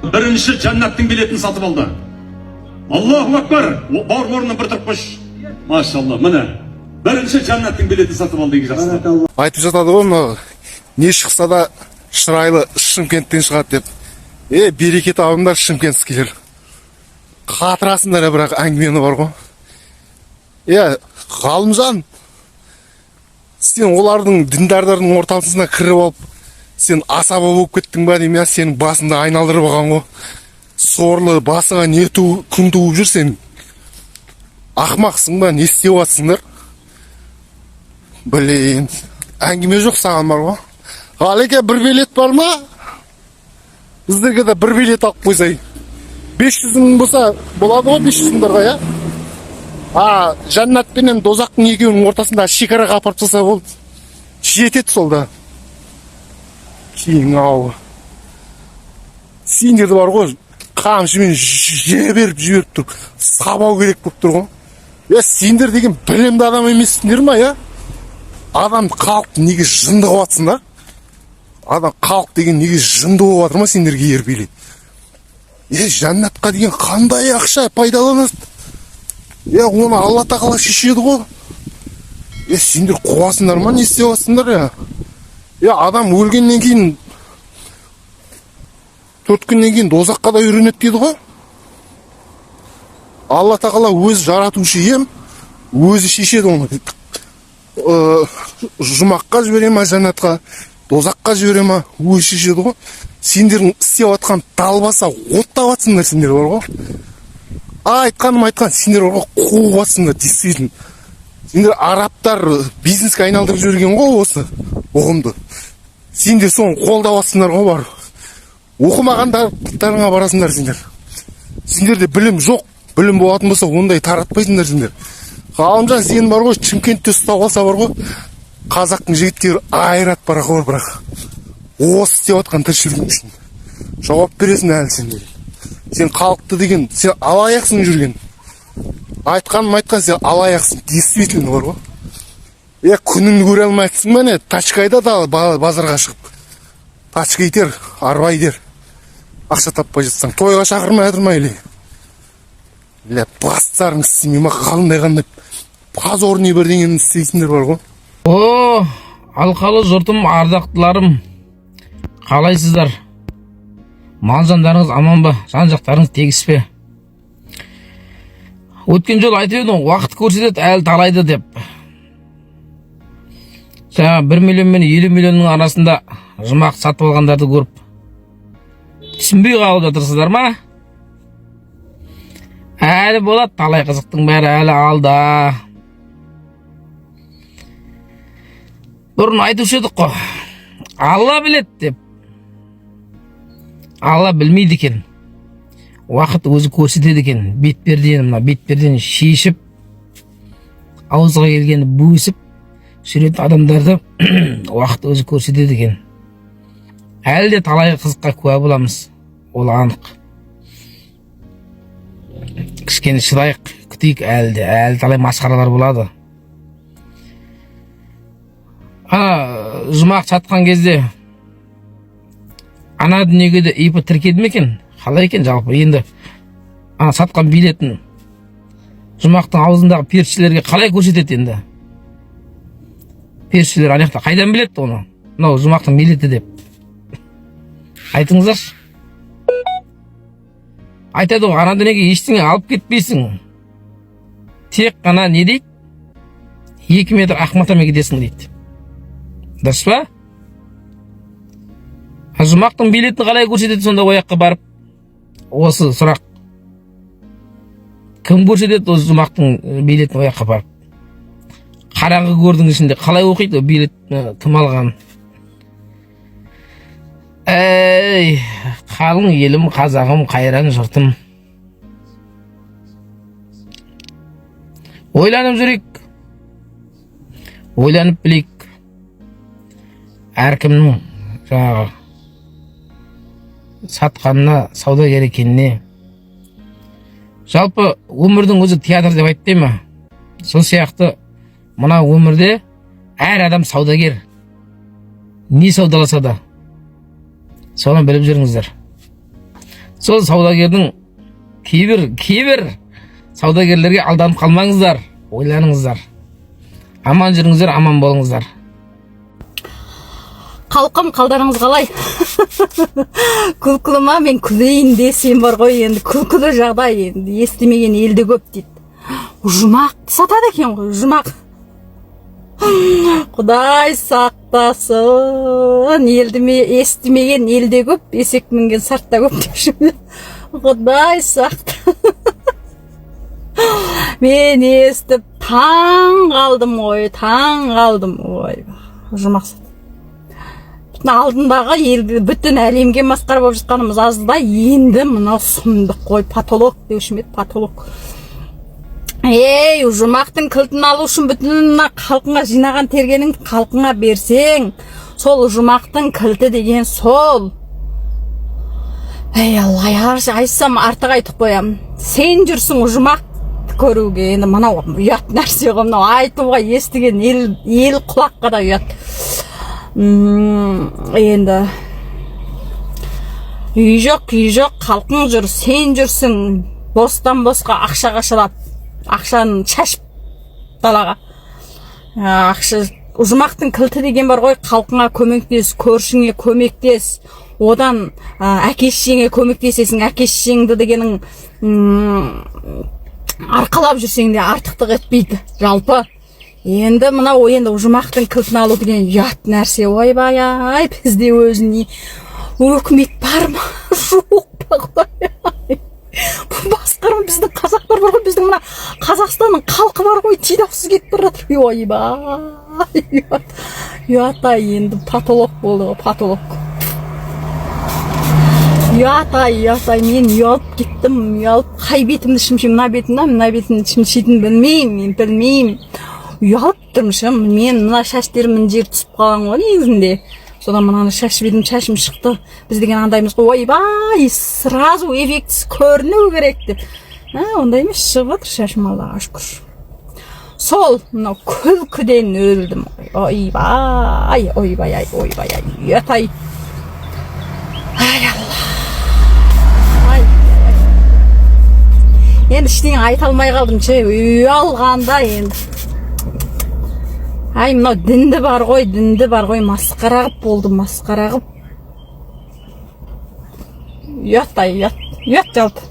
Бірінші жәннаттың билетін сатып алды. Аллаху акбар! Бауырым, орнынан бір тұрып қойшы. Машалла, міне. Бірінші жәннаттың билетін сатып алды деген жақсы. Айтып жатады ғой, мынау не шықса да шырайлы Шымкенттен шығады деп. Е, береке табыңдар, шымкентскийлер, қатырасыңдар, бірақ әңгімені бар ғой. Е, Ғалымжан, сен олардың, діндарлардың ортасына кіріп алып, сен асаба болып кеттің ба деймін, иә? Сенің басыңды айналдырып алған ғой, сорлы, басыңа не күн туып жүр сенің? Ақымақсың ба, не істеп жатсыңдар? Блин, әңгіме жоқ саған бар ғой. Ғалеке, бір билет бар ма? Біздерге де бір билет алып қойсай. 500 мың болса болады ғой, 500 мыңдарға, иә? А жәннат пенен дозақтың екеуінің ортасында шекараға апарып тастаса болды, жетеді сол да. Кейін ау, сендерді бар ғой, қамшымен жіберіп жіберіп тұр, сабау керек болып тұр ғой. Е, сендер деген білімді адам емессіңдер ма, иә? Адам, халықты неге жынды қылып жатсыңдар? Адам, халық деген неге жынды болып жатыр ма сендерге еріп билейді? Е, жәннатқа деген қандай ақша пайдаланады? Е, оны Алла тағала шешеді ғой. Е, сендер қуасыңдар ма, не істеп жатсыңдар? Е, е, адам өлгеннен кейін 4 күннен кейін дозаққа да үйренеді дейді ғой. Алла тағала өзі жаратушы ием, өзі шешеді оны. Жұмаққа жібере ма, жәннатқа, дозаққа жібере ма, өзі шешеді ғой. Сендердің істеп жатқан далбаса оттап жатсыңдар сендер бар ғой. Айтқаным айтқан, сендер бар ғой, қуып жатсыңдар. Действительно, сендер, арабтар бизнеске айналдырып жіберген ғой осы ұғымды, сендер соны қолдап жатсыңдар ғой. Барып оқымағандарыңа барасыңдар сендер. Сендерде білім жоқ. Білім болатын болса, ондай таратпайсыңдар сендер. Ғалымжан, сен бар ғой, Шымкентте ұстап алса бар ғой, қазақтың жігіттері айырады парақор. Бірақ осы істеп жатқан тіршілігің үшін жауап бересің әлі сен деген. Сен халықты деген, сен алаяқсың жүрген. Айтқаным айтқан, сен алаяқсың, действительно бар ғой. Е, күніңді көре алмайсың ба, не? Тачка айда да, базарға шығып тачка итер, арба итер, ақша таппай жатсаң. Тойға шақырмай жатыр ма или? Ля, бастарың істемей ма? Қандай, қандай позорный бірдеңені істейсіңдер бар ғой. О, алқалы жұртым, ардақтыларым, қалайсыздар? Мал жандарыңыз аман ба, жан жақтарыңыз тегіс пе? Өткен жолы айтып едім ғой, уақыт көрсетеді әлі талайды деп. Жаңа 1 миллион мен 50 миллионның арасында Жұмақ сатып алғандарды көріп, түсінбей қалып жатырсыздар ма? Әлі болады талай қызықтың бәрі, әлі алда. Бұрын айтушы едік қой, Алла біледі деп. Алла білмейді екен, уақыт өзі көрсетеді екен. Бетпердені, мына бетпердені шешіп, ауызға келгенді бөсіп жүретін адамдарды уақыт өзі көрсетеді екен. Әлі де талай қызыққа куә боламыз, ол анық. Кішкене шыдайық, күтейік, әлі де, әлі талай масқаралар болады. Ана Жұмақ сатқан кезде ана дүниеге де ИП тіркеді ме екен, қалай екен жалпы? Енді ана сатқан билетін Жұмақтың аузындағы періштелерге қалай көрсетеді енді? Періштелер ана жақта қайдан біледі оны, мынау Жұмақтың билеті деп? Айтыңыздаршы. Айтады ғой, ана дүниеге ештеңе алып кетпейсің, тек қана не дейді, 2 метр ақ матамен кетесің дейді, дұрыс па? А Жұмақтың билетін қалай көрсетеді сонда ол жаққа барып? Осы сұрақ: кім көрсетеді осы Жұмақтың билетін ол жаққа барып? Қараңғы көрдің ішінде қалай оқиды ол билет, кім алғанын? Әй, қалың елім, қазағым, қайран жұртым, ойланып жүрейік, ойланып білейік. Әркімнің жаңағы сатқанына саудагер екеніне. Жалпы өмірдің өзі театр деп айтпай ма? Сол сияқты мына өмірде әр адам саудагер, не саудаласа да, соны біліп жүріңіздер. Сол саудагердің кейбір саудагерлерге алданып қалмаңыздар, ойланыңыздар. Аман жүріңіздер, аман болыңыздар. Халқым, қалдарыңыз қалай? Күлкілі ма? Мен күлейін десем бар ғой, енді күлкілі жағдай. Енді естімеген елде көп дейді. Жұмақты сатады екен ғой, жұмақ. Құдай сақтасын, елді естімеген елде көп, есек мінген сартта көп деуші. Құдай сақта, мен естіп таң қалдым ғой, таң қалдым. Ой, жұмақ сат. Бүтін алдындағы елді, бүтін әлемге масқара болып жатқанымыз аз да, енді мынау сұмдық қой. Потолок деуші ме еді, потолок. Ей, жұмақтың кілтін алу үшін бүтін мына халқыңа жинаған тергенің халқыңа берсең, сол жұмақтың кілті деген сол. Ей, Алла, айтсам, артық айтып қоямын. Сен жүрсің жұмақ көруге. Енді мынау ұят нәрсе ғой мынау айтуға, естіген ел құлаққа да ұят. Енді үй жоқ, күй жоқ, халқың жүр, сен жүрсің бостан босқа ақшаға шалап, ақшаны шашып далаға. Ақша, жұмақтың кілті деген бар ғой. Халқыңа көмектес, көршіңе көмектес, одан әке шешеңе көмектесесің. Әке шешеңді дегенің арқалап жүрсең де артықтық етпейді жалпы. Енді мынау, енді жұмақтың кілтін алу деген ұят нәрсе. Ойбай ай, бізде өзі не өкімет бар ма, жоқ па? Құдай, бұл басқарма, біздің қазақтар бар ғой, біздің мына Қазақстанның халқы бар ғой, тидаусыз кетіп бара жатыр. Ойбай, ұят, ұят ай. Енді потолок болды ғой, потолок. Ұят ай, ұят ай. Мен ұялып кеттім, ұялып. Қай бетімді шымшимын? Мына бетімді, мына бетімді шымшитынын білмеймін мен, білмеймін. Ұялып тұрмын ше. Мен мына шаштерім мына жері түсіп қалған ғой негізінде, содан мынаны шашып едім, шашым шықты. Біз деген андаймыз ғой, ойбай, сразу эффектісі көріну керек деп. А, ондай емес, шығып жатыр шашым, Аллаға шүкір. Сол мынау күлкіден өлдім ғой. Ойбай, ойбай ай, ойбай ай, ұят ай, ай, Алла ай. Енді ештеңе айта алмай қалдым ше, ұялғанда енді. Ай, мынау дінді бар ғой, дінді бар ғой, масқара қылып болды, масқара қылып. Ұят ай, ұят, ұят жалпы.